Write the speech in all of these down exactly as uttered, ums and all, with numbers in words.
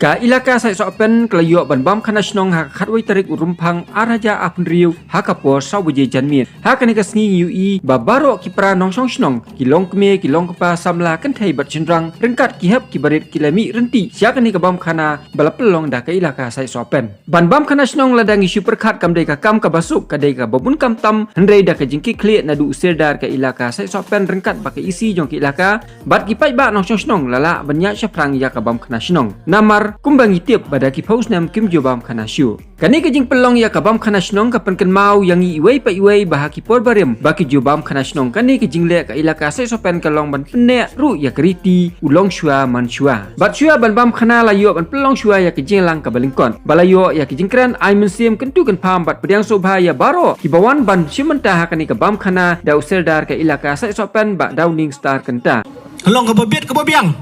Ka Elaka Saitsohpen ka la ïoh ban bam khana shnong ha ka khatwei tarik u Rymphang ar hajar arphew hynriew ha ka por saw baje janmiet. Ha kane ka sngi ngi ïohi ba baroh ki para nongshong shnong, ki longkmie, ki longkpa, samla, kynthei bad shynrang, ryngkat ki hep ki barit ki la mih rynti sha kane ka bam khana ba la pynlong da ka Elaka Saitsohpen. Ban bam khana shnong lada ngi shu pyrkhat kam dei ka kam kaba suk, ka dei kaba bun kam tam, hynrei da ka jingkitkhlieh naduh u Sordar ka Elaka Saitsohpen ryngkat bad ka E C jong ka Elaka bad ki paidbah nongshong shnong la lah ban ïaid shaphrang ïa ka bam khana shnong. Namar kumba ngi tip ba da ki phew snem kim ju bam khana shuh. Kane ka jingpynlong ïa ka bam khana shnong ka pynkynmaw ïa ngi iwei pa iwei ba ha ki por barim ba ki ju bam khana shnong, kane ka jingleh ka Elaka Saitsohpen ka long ban pynneh ruh ïa ka riti u long shuwa man shuwa. Bad shuwa ban bam khana la ïoh ban pynlong shuwa ïa ka jingïalang kaba lyngkot, ba la ïoh ïa ka jingkren ai mynsiem, kyntu kynpham bad pdiang sngewbha ïa baroh kiba wan ban shim bynta ha kane ka bam khana da u Sordar ka Elaka Saitsohpen, Bah Downing Star Kynta. Ka long kaba bit kaba biang,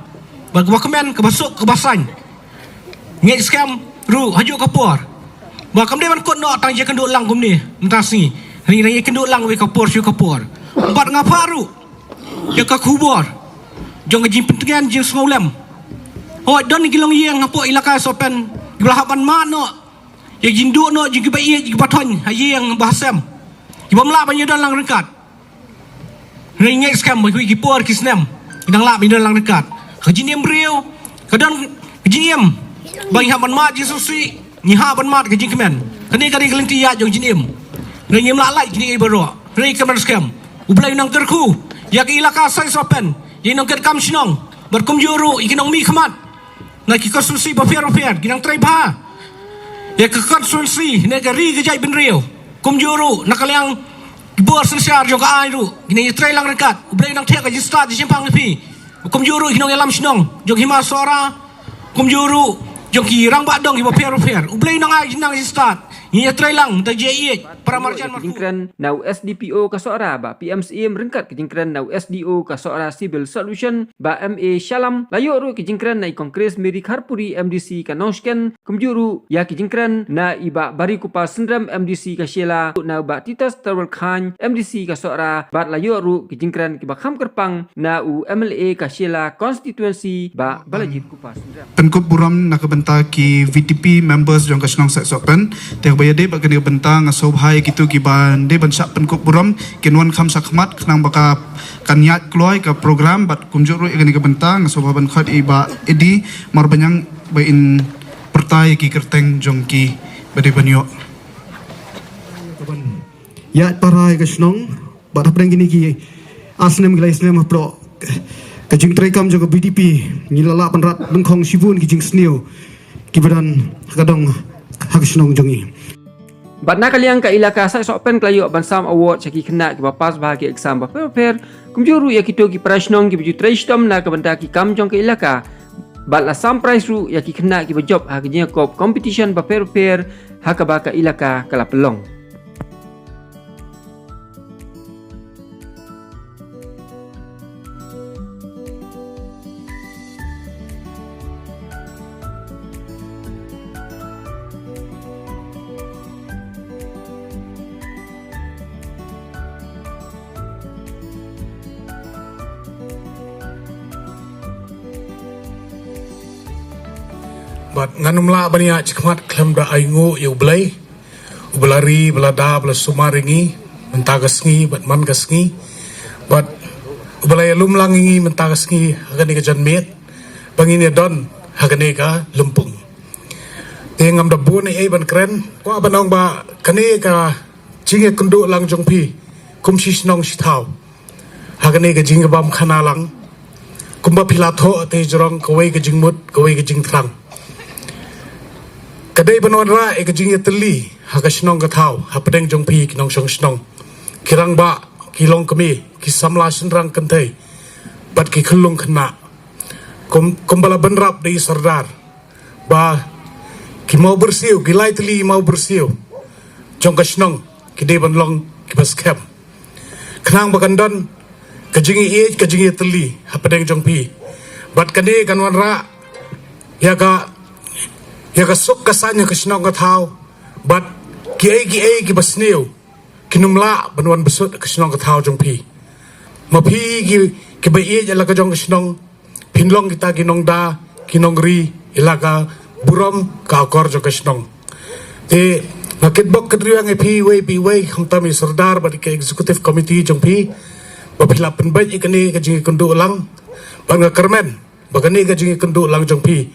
bad kaba kmen, kaba suk kaba saiñ. Ngeit skhem ruh hajuh ka por ba kam dei ban kut noh tang ïakynduh lang kumne mynta sngi. Ring ring ïakynduh lang wei ka por shu ka por. Bad nga phah ruh ïa ka khubor jong ka jingpyntngen jingsngewlem. Hooid, don ki longïing hapoh Elaka Saitsohpen kiba la hap ban mad noh ïa jingduh noh jong kiba ïeit, kiba thoiñ ha ïing ba ha sem, kibym lah ban ïadon lang ryngkat. Ring ngeit skhem ba ki por ki snem ki dang lah ban ïadon lang ryngkat. Ka jingim briew ka don ka jingim ba ngi hap ban mad jingsngewsih, ngi hap ban mad ka jingkmen. Kane ka dei ka lynti ïaid jong jingim. Ring ngim lah lait kine baroh. Ring kmen skhem U Blei u nang kyrkhu ïa ka Elaka Saitsohpen, ïa ki nongtrei kam shnong bad kumjuh ruh ïa ki nongmihkhmat na ki konstituensi bapher bapher, ki nang trei bha ïa ka konstituensi ne ka ri ka jaitbynriew. Kumjuh ruh na ka liang ki bor synshar jong ka aiñ ruh ki nang ïatrei lang ryngkat. U Blei u nang theh ka jingstad jingshemphang ïa phi. Kumjuh ruh ki nongïalam shnong jong Hima Sohra, kumjuh ruh jong ki rangbah dong kiba pher bapher. U Blei u nang ai jingnang jingstad. Ngi ïatrei lang da jingïeit para marjan markhmat. Jingkren na u S D P O ka Sohra Bah P M Syiem ryngkat ka jingkren na u S D O ka Sohra Civil Solution Bah M A Shallam, la ïoh ruh ka jingkren na i Congress Mary Kharpuri, M D C ka Nongshken, kumjuh ruh ïa ka jingkren na i Bah Barikupar Synrem, M D C ka Shella, na u Bah Titus Terwal Khan, M D C ka Sohra, bad la ïoh ruh ka jingkren kiba kham kyrpang na u M L A ka Shella constituency Bah Balajied Kupar Synrem. Pynkup burom na ka bynta ki V T P members jong ka shnong Saitsohpen. Te kaba ïadei bad kane ka bynta nga sngewbha ïa kito kiba dei ban shah pynkup burom kin wan kham shakhmat khnang ba ka kan ïaid kloi ka program, bad kumjuh ruh ïa kane ka bynta nga sngewbha ban khot ïa i Bah Eddie Marbaniang ba in pyrta ïa ki kyrteng jong kiba dei ban ïoh. Ïaid para ïa ka shnong. Bad hapdeng kine ki ar snem ki lai snem hapoh ka jingtrei kam jong ka V T P ngi la lah ban rat nyngkong shibun ki jingsniew kiba don ha ka dong ha ka shnong jong ngi. Bad na ka liang ka Elaka Saitsohpen ka la ïoh ban sam award sha ki khynnah kiba pass bha ki exam bapher bapher, kumjuh ruh ïa kito ki para shnong kiba ju trei shitom na ka bynta ki kam jong ka Elaka. Bad la sam prize ruh ïa ki khynnah kiba jop ha ka jingïakob competition bapher bapher ha kaba ka Elaka ka la pynlong. Bad ngan ym lah ban ïaid shakhmat khlem da ainguh ïa U Blei, uba la ri, ba la da, ba la sumar ïa ngi mynta ka sngi bad man ka sngi, bad uba la ïalum lang ïa ngi mynta ka sngi ha kane ka janmiet ba ngin ïadon ha kane ka lympung. Te ngam da bun ei ei ban kren, kwah ban ong ba kane ka jingïakynduh lang jong phi kum shi shnong shi thaw ha kane ka jingbam khana lang, kumba phi la thoh te jrong, kawei ka jingmut, kawei ka jingthrang. Ka dei ban wanrah ïa ka jingïatylli ha ka shnong ka thaw hapdeng jong phi ki nongshong shnong, ki rangbah, ki longkmie, ki samla shynrang kynthei bad ki khyllung khynnah. Kum, kumba la bynrap da i Sordar ba ki mawbyrsiew, ki lai tylli mawbyrsiew jong ka shnong ki dei ban long kiba skhem, khnang ba kan don ka jingïeit, ka jingïatylli hapdeng jong phi. Bad kane kan wanrah ïa ka, ïa ka suk ka saiñ ha ka shnong ka thaw, bad kiei kiei kiba sniew kin ym lah ban wan bsut ha ka shnong ka thaw jong phi. Ma phi ki, kiba ïeit ïa la ka jong ka shnong, phin long kita ki nongda, ki nongri ïa la ka burom ka akor jong ka shnong. Te nga kitbok kitrwiang ïa phi iwei pa iwei, khamtam i Sordar bad ka executive committee jong phi, ba phi la pynbeit ïa kane ka jingïakynduh lang, bad nga kyrmen ba kane ka jingïakynduh lang jong phi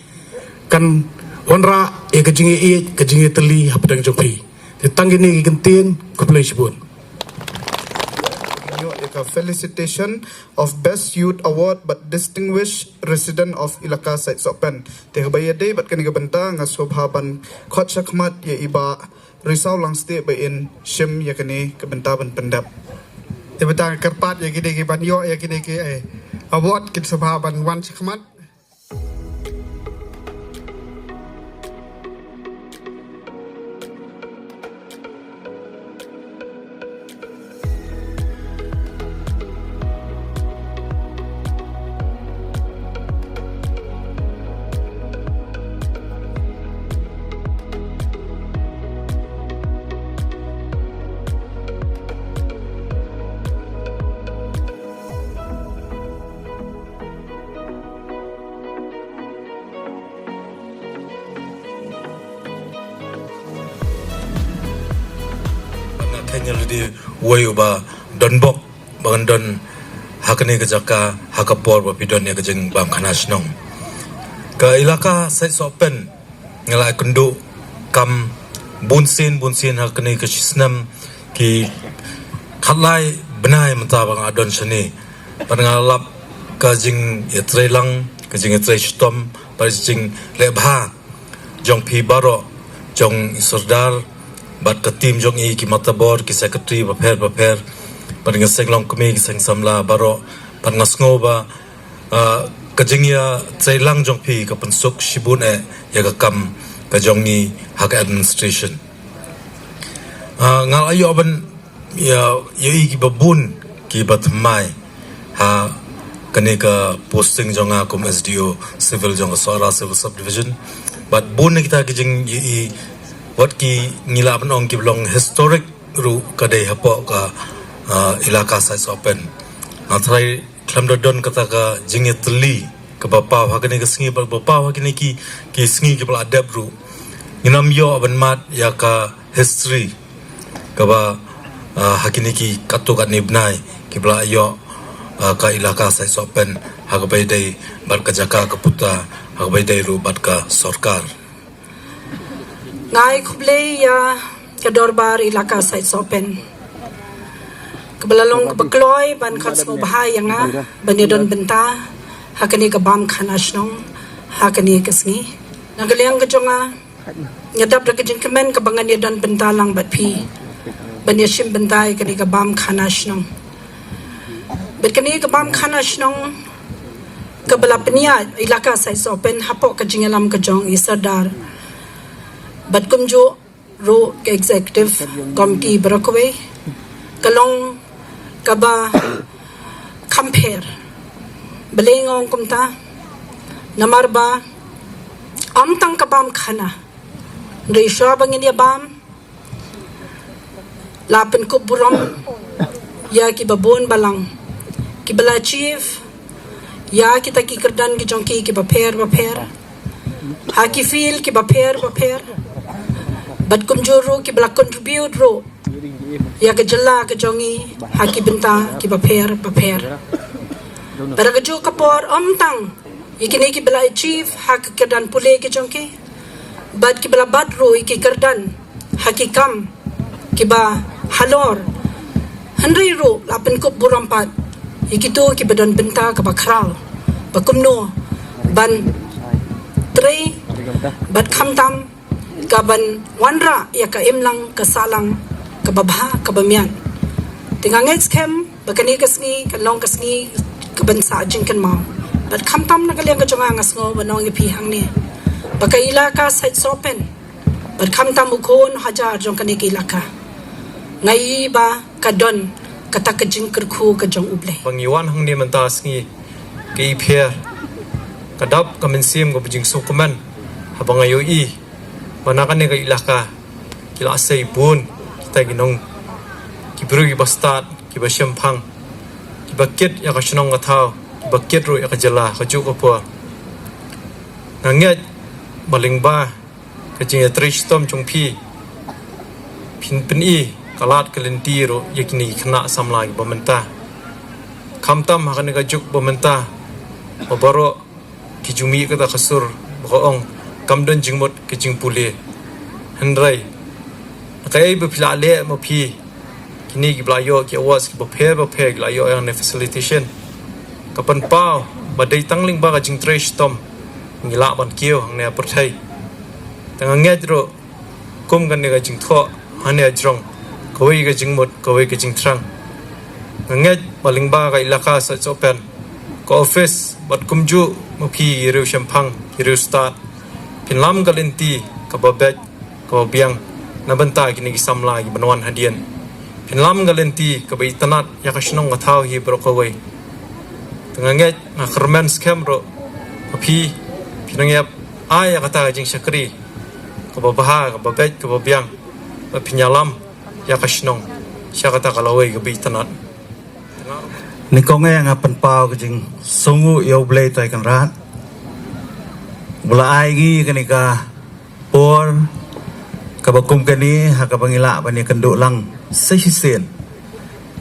kan wanrah ïa ka jingïaieit, ka jingïatylli hapdeng jong phi. Te tang kine ki kyntien, khublei shibun. Ïoh ïa ka Felicitation of Best Youth Award bad Distinguished Resident of Elaka Saitsohpen. Te haba ïadei bad kane ka bynta, nga sngewbha ban khot shakhmat ïa i Bah Risaw Langstieh ba in shim ïa kane ka bynta ban pyndep. Te bynta nga kyrpad ïa kine ki ban ïoh ïa kine ki, eh, award, kin sngewbha ban wan shakhmat. Nga khein ïa lade uwei uba don bok ba ngan don ha kane ka jaka ha ka por ba phi don ïa ka jingbam khana shnong. Ka Elaka Saitsohpen nga la kynduh kam bun sien bun sien ha kane ka shisnem, ki khatlai bnai mynta ba nga don shane. Bad nga lap ka jingïatreilang, ka jingïatrei shitom, bad ka jingleh bha jong phi baroh, jong i Sordar bad ka team jong i, ki matabor, ki secretary bapher bapher, bad nga seng longkmie, ki seng samla baroh. Bad nga sngew ba, ah, ka jingïatreilang jong phi ka pynsuk shibun eh ïa ka kam ka jong ngi ha ka administration. Ah, nga la ïoh ban ïa, ïa i kiba bun kiba thymmai ha kane ka posting jong nga kum S D O Civil jong ka Sohra Civil Subdivision. Bad bun na kita ki jing, i, i, wat ki ngi lah ban ong kiba long historic ruh ka dei hapoh ka, ah, Elaka Saitsohpen. Nga tharai khlem da don kata ka jingïatylli kaba paw ha kane ka sngi, ba, ba paw ha kine ki, ki sngi kiba la dep ruh, ngin ym ïoh ban mad ïa ka history kaba, ah, ha kine ki katto katne bnai kiba la ïoh, ah, ka Elaka Saitsohpen ha kaba ïadei bad ka jaka ka puta, ha kaba ïadei ruh bad ka sorkar. Nga ai khublei ïa ka dorbar Elaka Saitsohpen, kaba la long kaba kloi ban khot sngewbha ïa nga ban ïadon bynta ha kane ka bam khana shnong ha kane ka sngi. Na ka liang ka jong nga, nga dap da ka jingkmen kaba ngan ïadon bynta lang bad phi ban ïashim bynta ïa kane ka bam khana shnong. Bad kane ka bam khana shnong kaba la pynïaid Elaka Saitsohpen hapoh ka jingïalam ka jong i Sordar, bad kumjuh ruh ka executive committee baroh kawei, ka long kaba kham pher. Balei nga ong kumta? Namar ba ym tang ka bam khana, hynrei shuwa ba ngin ïa bam, la pynkup burom ïa kiba bun balang kiba la achieve ïa kita ki kyrdan ki jong ki kiba pher bapher ha ki field kiba pher bapher, bad kumjuh ruh kiba la contribute ruh ïa ka jylla ka jong ngi ha ki bynta kiba pher bapher. Bad ha kajuh ka por ym tang ïa kine kiba la achieve ha ki kyrdan pule ki jong ki, bad kiba la bat ruh ïa ki kyrdan ha ki kam kiba halor, hynrei ruh la pynkup burom pat ïa kito kiba don bynta kaba khraw, ba kumno ban trei bad khamtam ka ban wanrah ïa ka imlang ka sahlang kaba bha kaba miat. Te nga ngeit skhem ba kane ka sngi kan long ka sngi ka ban sah jingkynmaw. Bad khamtam na ka liang ka jong nga, nga sngew ban ong ïa phi hangne ba ka Elaka Saitsohpen bad khamtam u khun hajar jong kane ka Elaka, nga ïohi ba ka don kata ka jingkyrkhu ka jong U Blei. Ba ngi wan hangne mynta sngi, ka i pher, ka dap ka mynsiem kaba jingsngewkmen haba nga ïohi ba na kane ka Elaka ki la sei bun kita ki nong, ki briew kiba stad, kiba shemphang, kiba kit ïa ka shnong ka thaw, kiba kit ruh ïa ka jylla ha kajuh ka por. Nga ngeit Ba lyngba ka jingïatrei shitom jong phi, phin pyni ka lad ka lynti ruh ïa kine ki khynnah samla kiba mynta. Khamtam ha kane ka juk ba mynta, ba baroh ki ju mih kata ka sur ba ka ong kam don jingmut ka jingpule. Hynrei na kaei ba phi la leh ma phi, kine kiba la ïoh ki awards kiba pher ba pher, ki la ïoh ïa kane facilitation, ka pynpaw ba dei tang lyngba ka jingtrei shitom ngi lah ban kiew hangne ha pyrthei. Te nga ngeit ruh kum kane ka jingthoh hangne ha jrong, kawei ka jingmut, kawei ka jingthrang. Nga ngeit ba lyngba ka Elaka Saitsohpen, ka office bad kumjuh ma phi ki riew shemphang, ki riew stad, phin lam ka lynti kaba beit kaba biang na bynta kine ki samla kiba wan hadien. Phin lam ka lynti kaba itynnad ïa ka shnong ka thaw hi baroh kawei. Te nga ngeit, nga kyrmen skhem ruh ba phi, phin nang ïa ai ïa kata ka jingshakri kaba bha, kaba beit, kaba biang, ba phin ïalam ïa ka shnong sha kata ka lawei kaba itynnad. Nyngkong eh nga pynpaw ka jingsngewnguh ïa U Blei Trai Kynrad ba la ai ngi kane ka por kaba kum kane ha kaba ngi lah ban ïakynduh lang sa shisien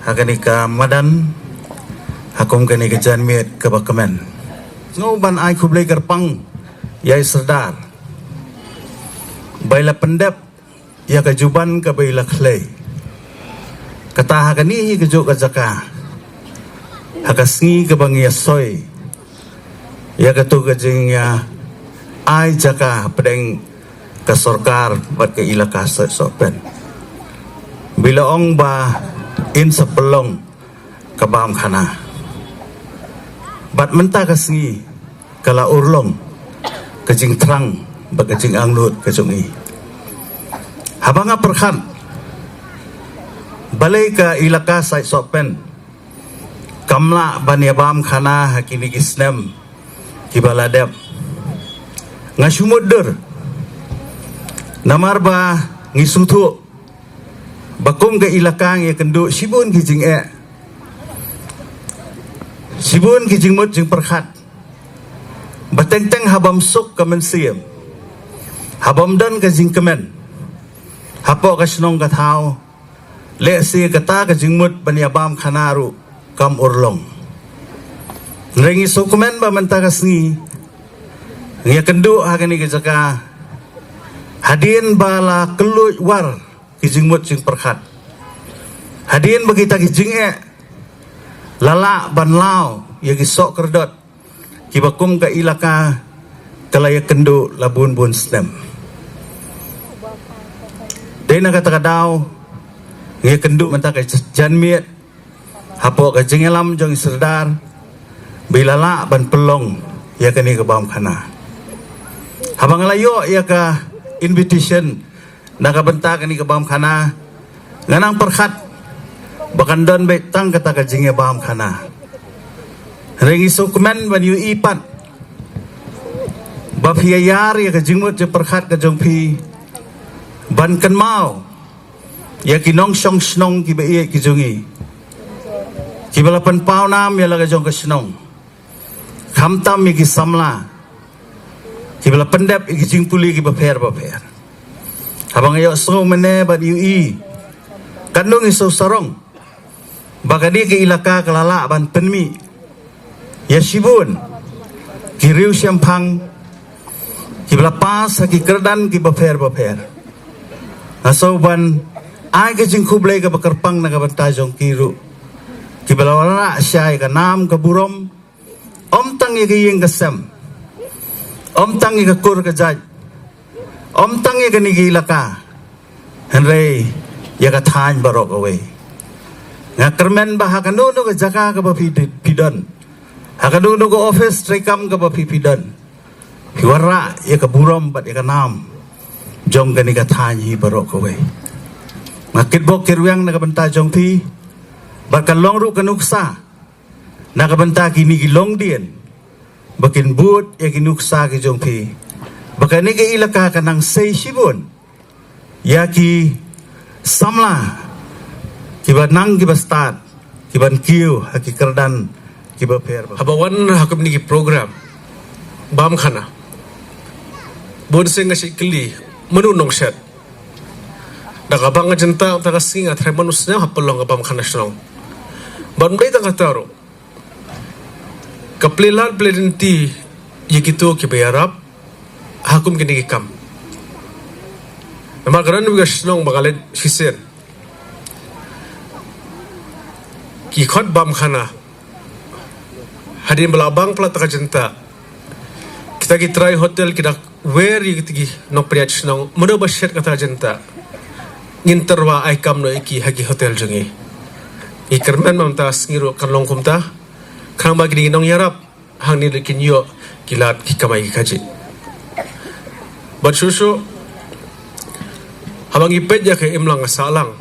ha kane ka madan, ha kum kane ka janmiet kaba kmen. Sngew ban ai khublei kyrpang ïa i Sordar ba i la pyndep ïa ka juban kaba i la khlei. Kata ha kane hi kajuh ka jaka, ha ka sngi kaba ngi ïa soi ïa katu ka jingïa ai jaka hapdeng ka sorkar bad ka Elaka Saitsohpen, ba i la ong ba in sa pynlong ka bam khana. Bad mynta ka sngi ka la urlong ka jingthrang bad ka jingangnud ka jong i. Haba nga pyrkhat balei ka Elaka Saitsohpen kam lah ban ïa bam khana ha kine ki snem kiba la dep, nga shu mutdur. Namar ba ngi sngewthuh ba kum ka Elaka ngi ïakynduh shibun ki jingeh, shibun ki jingmut jingpyrkhat, ba teng teng ha bym suk ka mynsiem, ha bym don ka jingkmen hapoh ka shnong ka thaw, lehse kata ka jingmut ban ïa bam khana ruh kam urlong. Hynrei ngi sngewkmen ba mynta ka sngi ngi ïakynduh ha kane ka jaka, hadien ba la kylluid war ki jingmut jingpyrkhat, hadien ba kita ki jingeh la lah ban law ïa ki soh kyrdot kiba kum ka Elaka ka la ïakynduh la bun bun snem. Dei na kata ka daw ngi ïakynduh mynta ka janmiet hapoh ka jingïalam jong i Sordar ba i la lah ban pynlong ïa kane ka bam khana. Haba nga la ïoh ïa ka invitation na ka bynta kane ka bam khana, nga nang pyrkhat ba kan don beit tang kata ka jingïabam khana. Hynrei ngi sngewkmen ban ïohi pat ba phi ïa ïar ïa ka jingmut jingpyrkhat ka jong phi ban kynmaw ïa ki nongshong shnong kiba ïeit ki jong i, kiba la pynpaw nam ïa la ka jong ka shnong, khamtam ïa ki samla kiba la pyndep ïa ki jingpule kiba pher ba pher. Haba nga ïohsngew mynne bad ïohi katno ngi sngewsarong ba kane ka Elaka ka la lah ban pynmih ïa shibun ki riew shemphang kiba la pass ha ki kyrdan kiba pher ba pher. Nga sngew ban ai ka jingkhublei kaba kyrpang na ka bynta jong ki ruh kiba la wanrah shai ka nam ka burom, ym tang ïa ka ïing ka sem, ym tang ïa ka kur ka jait, ym tang ïa kane ka Elaka, hynrei ïa ka thaiñ baroh kawei. Nga kyrmen ba ha kano kano ka jaka kaba phi, phi don, ha kano kano ka office treikam kaba phi, phi don, phi wanrah ïa ka burom bad ïa ka nam jong kane ka thaiñ hi baroh kawei. Nga kitbok kitrwiang na ka bynta jong phi bad ka long ruh ka nuksa na ka bynta kine ki longdien ba kin bud ïa ki nuksa ki jong phi, ba kane ka Elaka ka nang sei shibun ïa ki samla kiba nang kiba stad kiban kiew ha ki kyrdan kiba pher ba. Haba wan ha kumne ki program bam khana, Bun sien nga shait kylli, mano u nongshet? Da ka bang ka jynta, ta ka sngi nga tharai mano u snem ha pynlong ka bam khana shnong. Bad ym dei tang kata ruh, ka plie lad plie lynti ïa kito kiba ïarap ha kum kine ki kam. Namar ka don kawei ka shnong ba nga leit shisien, ki khot bam khana, hadien ba la bang palat ta ka jynta, kita ki trai hotel ki da wer ïa kita ki nongpynïaid shnong, mano ba shet kata ka jynta? Ngin tyrwa ai kam noh ïa ki ha ki hotel jong ngi. Ngi kyrmen ba mynta ka sngi ruh kan long kumta, khnang ba kine ki nongïarap hangne ruh kin ïoh ki lad ki kamai ki kajih. Bad shuh shuh, haba ngi peit ïa ka imlang ka sahlang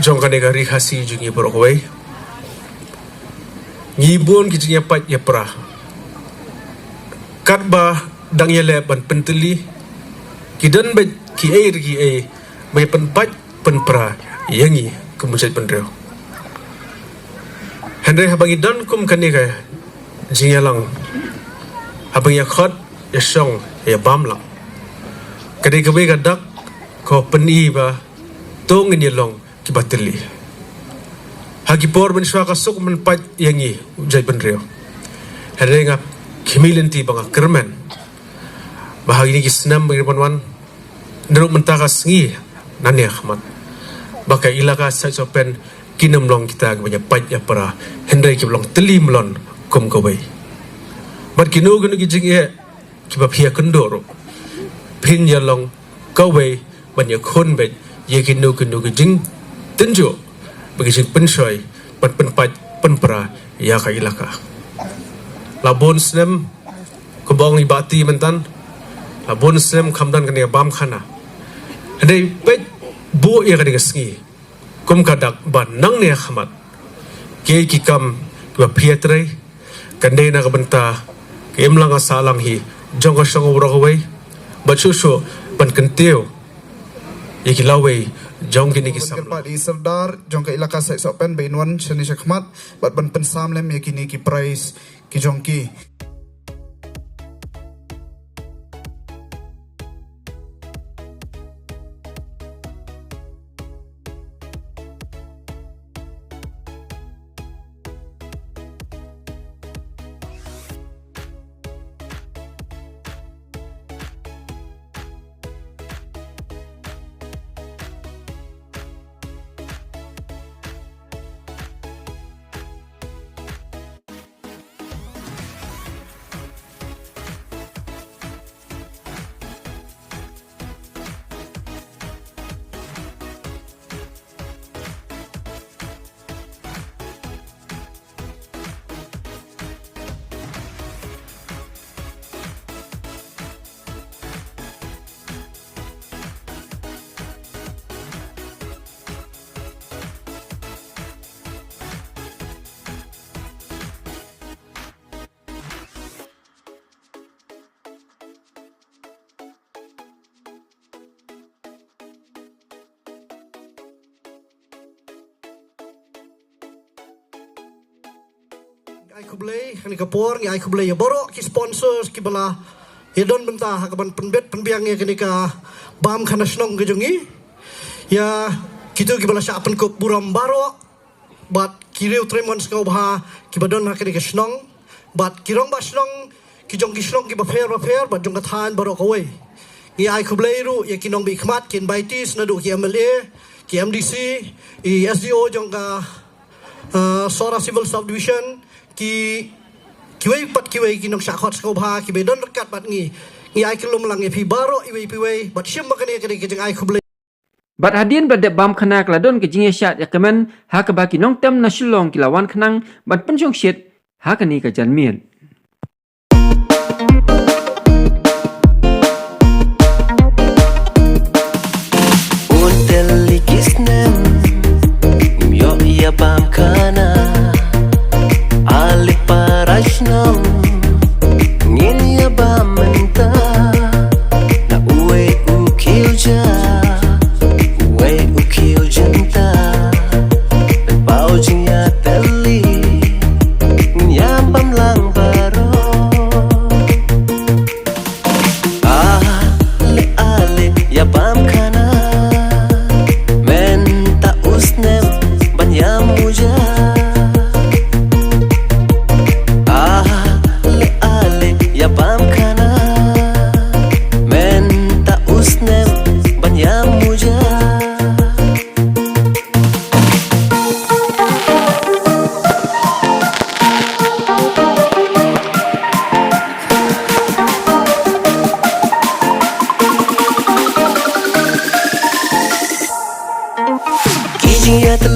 jong kane ka Ri Khasi jong ngi baroh kawei, ngi bun ki jingïapait ïapra. Katba dang ïaleh ban pyntylli, ki don beit kiei re kiei ba ïa pynpait pynpra ïa ngi kum u jaitbynriew. Hynrei haba ngi don kum kane ka jingïalang, haba ngi ïa khot ïa shong ïa bam lang, ka dei kawei ka dak ka pyni ba to ngin ïa long kiba tylli. Ha ki por mynshuwa ka suk ban pait ïa ngi u jaitbynriew. Hynrei nga khmih lynti ba nga kyrmen ba ha kine ki snem ba ngi wan wan, naduh mynta ka sngi nangne ha khmat, ba ka Elaka Sait Sohpen kin ym long kita kiba ïapait ïapra, hynrei kiba long tylli mlon kum kawei. Bad kino kino ki jingeh kiba phi ïakynduh ruh, phin ïa long kawei ban ïakhun beit ïa kino kino ki jingtynjuh bad ki jingpynshoi ban pynpait pynpra ïa ka Elaka. La bun snem, kumba ong i Bah Ti mynta, la bun snem kam don kane ka bam khana. Hynrei peit, buh ïa kane ka sngi kum ka dak ba nangne ha khmat, kiei ki kam kiba phi ïatrei, kan dei na ka bynta ka imlang ka sahlang hi jong ka shnong baroh kawei, bad shuh shuh ban kyntiew ïa ki lawei jong kine ki samla. Kyrpad ïa i Sordar jong ka Elaka Sait Sohpen ba in wan shane sha khmat bad ban pynsam lem ïa kine ki prize ki jong ki. Ngi ai khublei, ha kane ka por ngi ai khublei ïa baroh ki sponsors kiba la ïadon bynta ha kaban pynbit pynbiang ïa kane ka bam khana shnong ka jong ngi. Ïa kito kiba la shah pynkup burom baroh, bad ki riew tymmen sngewbha kiba don ha kane ka shnong, bad ki rangbah shnong ki jong ki shnong kiba pher bapher bad jong ka thaiñ baroh kawei. Ngi ai khublei ruh ïa ki nongmihkhmat, ki invitees naduh ki M L A, ki M D C, i S D O jong ka, ah, Sohra Civil Subdivision, ki, kiwei pat kiwei ki nongshah khot sngewbha kiba don ryngkat bad ngi. Ngi ai khublei lang ïa phi baroh iwei pa iwei bad shim ba kane ka dei ka jingai khublei. Bad hadien ba dep bam khana ka la don ka jingïashad ïakmen ha kaba ki nongtem na Shillong ki la wan khnang ban pynshongshit ha kane ka janmiet. Bun tylli ki snem ym ïoh ïa bam khana, ale para shnong ngin ïa bam mynta. Na uwei u khiew ja, uwei u khiew jynta, pynpaw jingïatylli ngin ïa bam lang baroh.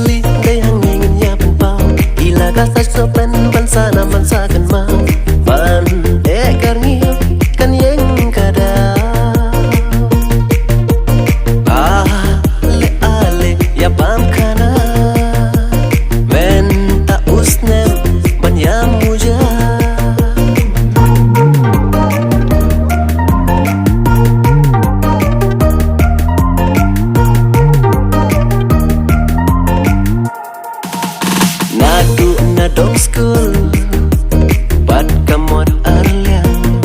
Li dei hangne ngin ïa pynpaw. Ila ka sait sohpen ban sa nam ban sa kynmaw. Ban eh kar ngi kan ïeng ka daw. Ah, le ale ïa pam khana. Mynta u snem ban ïa muja. Naduh na dong skul bad ka mot arliang,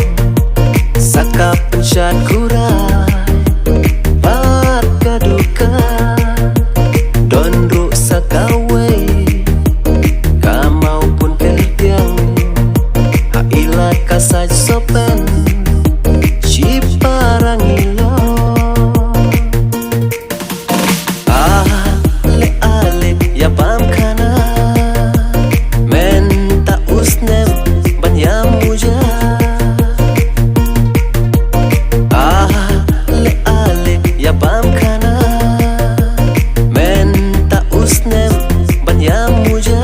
sa ka pynshad kurai bad ka dukan, don ruh sa kawei ka maw pun kyrtiang. Ha ila ka sait sohpen shi parang ilo. Ah, le ale ïa pam khana. Mynta u snem ban ïa muja. Ah, le ale ïa pam khana. Mynta u snem ban ïa muja.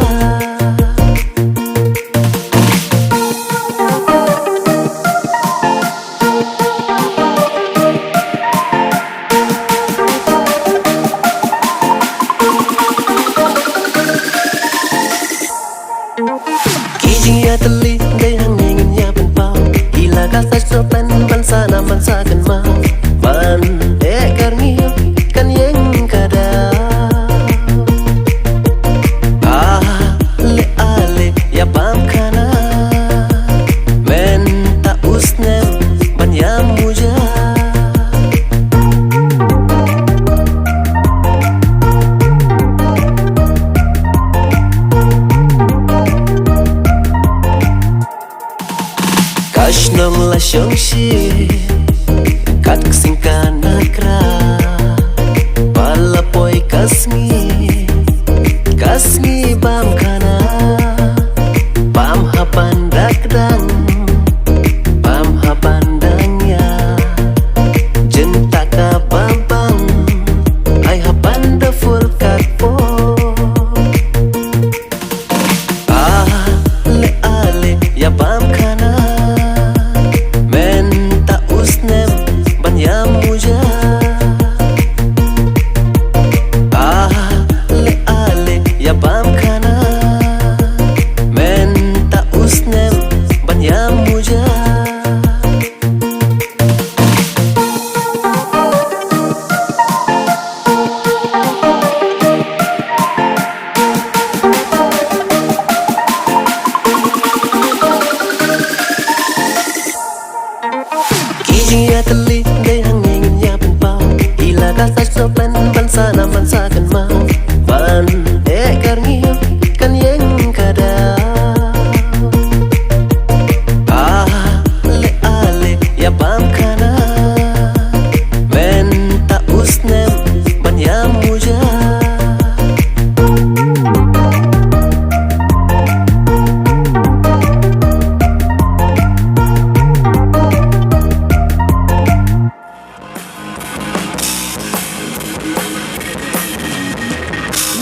Ki jingïatylli dei hangne ngin ïa pynpaw. Ila ka sait sohpen ban sa nam ban sa kynmaw. Ban eh kar ngi kan ïeng ka daw. Ah, le ale ïa pam khana. Mynta u snem ban ïa muja. Ka shnong la shong shi kat ksing ka nakra. Ba la poi ka sngi, ka sngi bam khana. Bam haban da kdang, bam haban da ngia. Jin taka babang, ai haban da fur kat po. Ah, le ale ïa pam khana. Mynta u snem ban ïa muja. Ah, le ale ïa pam khana. Mynta u snem ban ïa muja. Ki jingïatylli dei hangne ngin ïa pynpaw. Ila ka sait sohpen ban sa nam ban sa kynmaw. Ban eh kar ngi kan ïeng ka daw. Ah, le ale ïa pam khana. Mynta u snem ban ïa muja.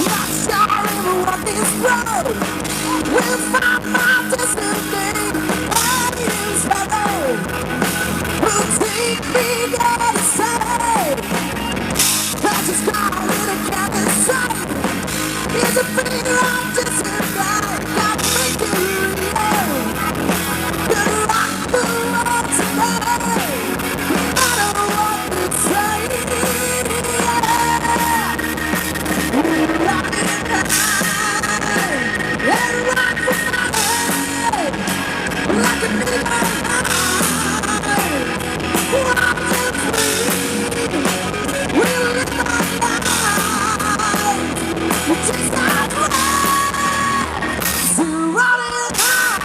Not sure if what is wrong. We'll find out this evening. What is wrong? We'll take me there to say. That is called in a cabin site. Is a fear of disregard. Gotta make it real. Gonna rock the world tonight. No matter what they say. Yeah. Rock it high. And rock the night. Like a neon high. One, two, three. We live our lives. We chase our dreams. We're running high.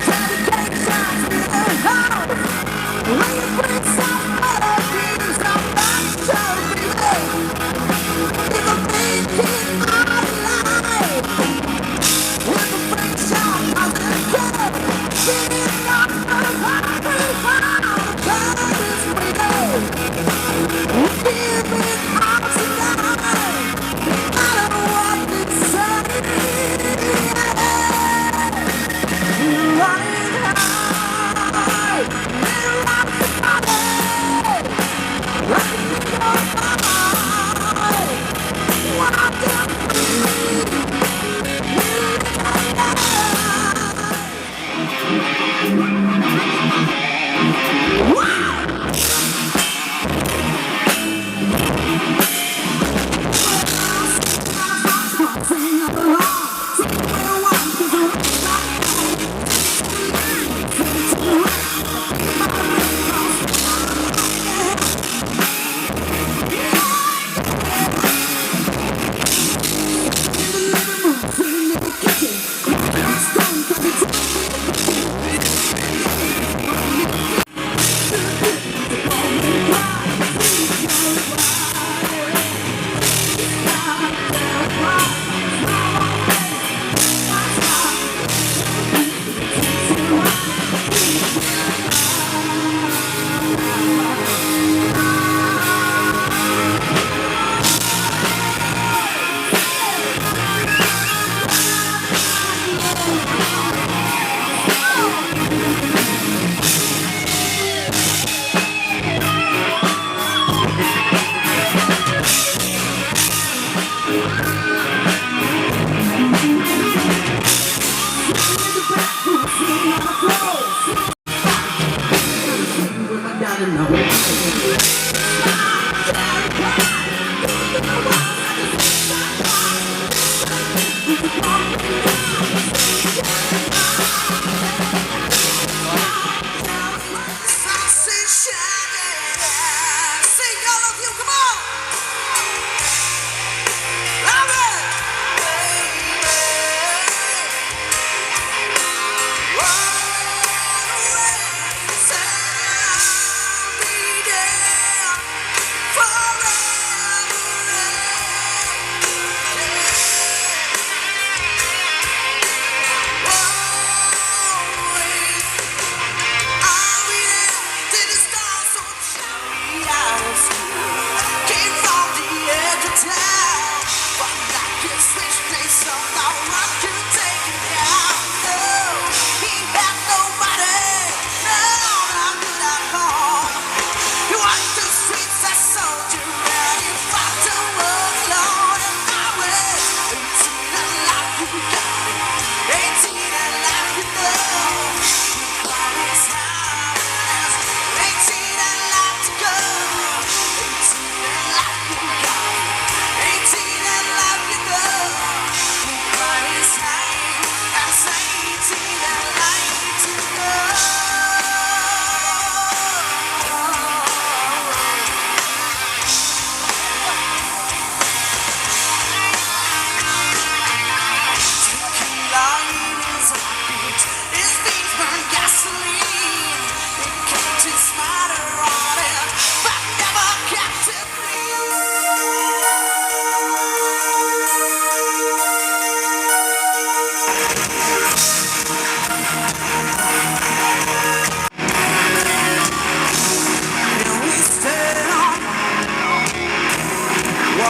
Dedications in the house. We bring some melodies of laughter we make. It'll make it our life. With the friendship of the girl, singing out the happy heart, the colors we know. We're giving out tonight.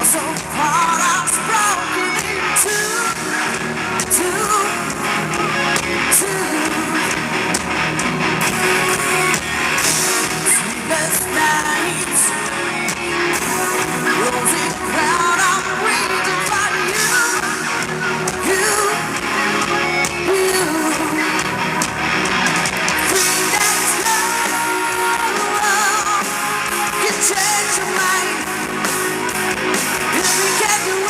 So hearts broken in two, two, two. Sleepless nights, rosy crown, I'm waiting for you, you, you. Free that love can change your mind. If we can do